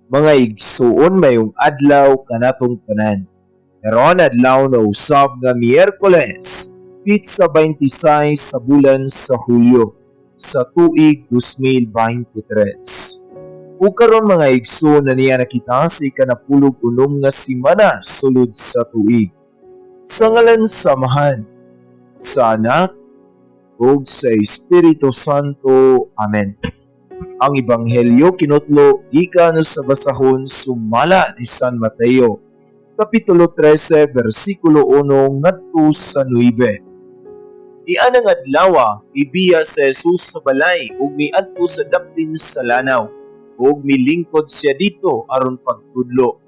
Mga igsuon, mayong adlaw kanatong tanan. Karon adlaw na usab nga Miyerkules, pitsa 26 sa bulan sa Hulyo sa tuig 2023. Ug karon, mga igsuon, na niya nakita sa ikanapulog unom nga semana sulod sa tuig. Sa ngalan sa Amahan, sa Anak, ug sa Espiritu Santo. Amen. Ang Ebanghelyo kinutlo gikan sa basahon sumala ni San Mateo, Kapitulo 13, versikulo 1 ngadto sa 9. Nianang adlaw, mibiya si Jesus sa balay ug miadto sa daplin sa lanaw ug milingkod siya didto aron pagtudlo.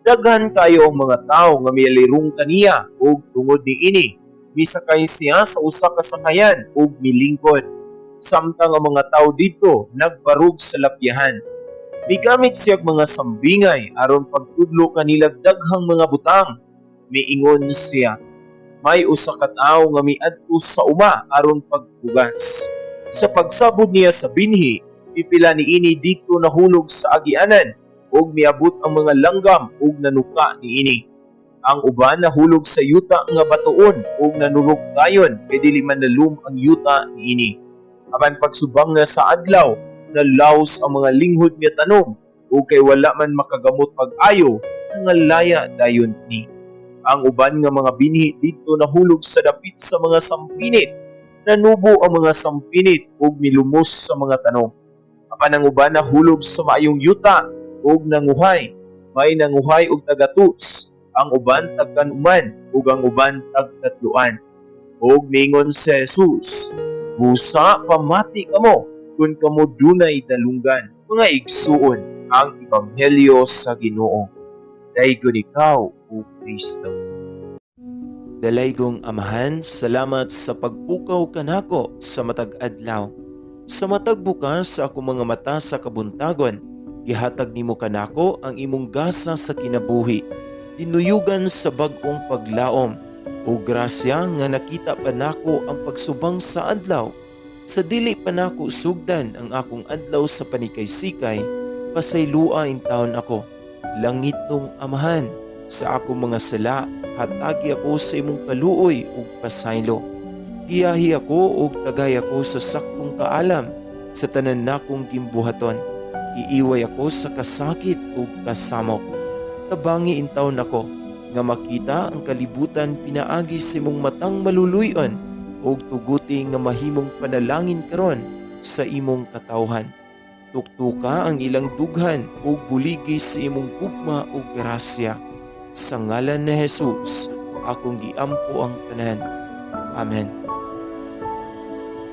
Daghan kayo ang mga tawo nga mialirong kaniya ug tungod niini misakay siya sa usa ka sakayan ug milingkod samtang ang mga tawo didto nagbarog sa lapyahan. Migamit siyag mga sambingay aron pagtudlo kanila daghang mga butang. Miingon siya, "May usa ka tawo nga miadto sa uma aron pagpugas. Sa pagsabod niya sa binhi, pipila niini didto nahulog sa agianan ug miabot ang mga langgam ug nanuka niini. Ang uban nahulog sa yuta nga batuon ug nanurog dayon kay dili man lalom ang yuta niini. Apan pagsubang na sa adlaw, nalaos ang mga linghod nga tanom ug kay wala man makagamot pag-ayo, nangalaya dayon ni. Ang uban nga mga binhi didto nahulog sa dapit sa mga sampinit. Nanubo ang mga sampinit ug milumos sa mga tanom. Apan ang uban nahulog sa maayong yuta ug nanguhay. May nanguhay og tagatus, ang uban tagkanuman ug ang uban tagtatloan." Ug ningon si Jesus, "Busa pamati kamo kung kamo dunay dalunggan." Mga igsuon, ang Ebanghelyo sa Ginoo. Daygon ikaw, O Kristo. Dalaygong Amahan, salamat sa pagpukaw kanako sa matag adlaw. Sa matag bukas sa akong mga mata sa kabuntagon, gihatag nimo kanako ang imong gasa sa kinabuhi. Dinuyugan sa bag-ong paglaom o grasya nga nakita pa nako ang pagsubang sa adlaw. Sa dili pa nako sugdan ang akong adlaw sa panikay-sikay, pasaylua intawon ako. Langitnong Amahan, sa akong mga sala, hatagi ako sa imong kaluoy ug pasaylo. Giyahi ako ug tagay ako sa saktong kaalam sa tanan nakong gimbuhaton. Iiway ako sa kasakit ug kasamok. Tabangi intawon ako nga makita ang kalibutan pinaagi sa imong matang maluluy-on ug tuguti nga mahimong panalangin karon sa imong katawhan. Tuktuka ang ilang dughan ug buligi sa imong gugma ug grasya. Sa ngalan ni Jesus, akong giampo ang tanan. Amen.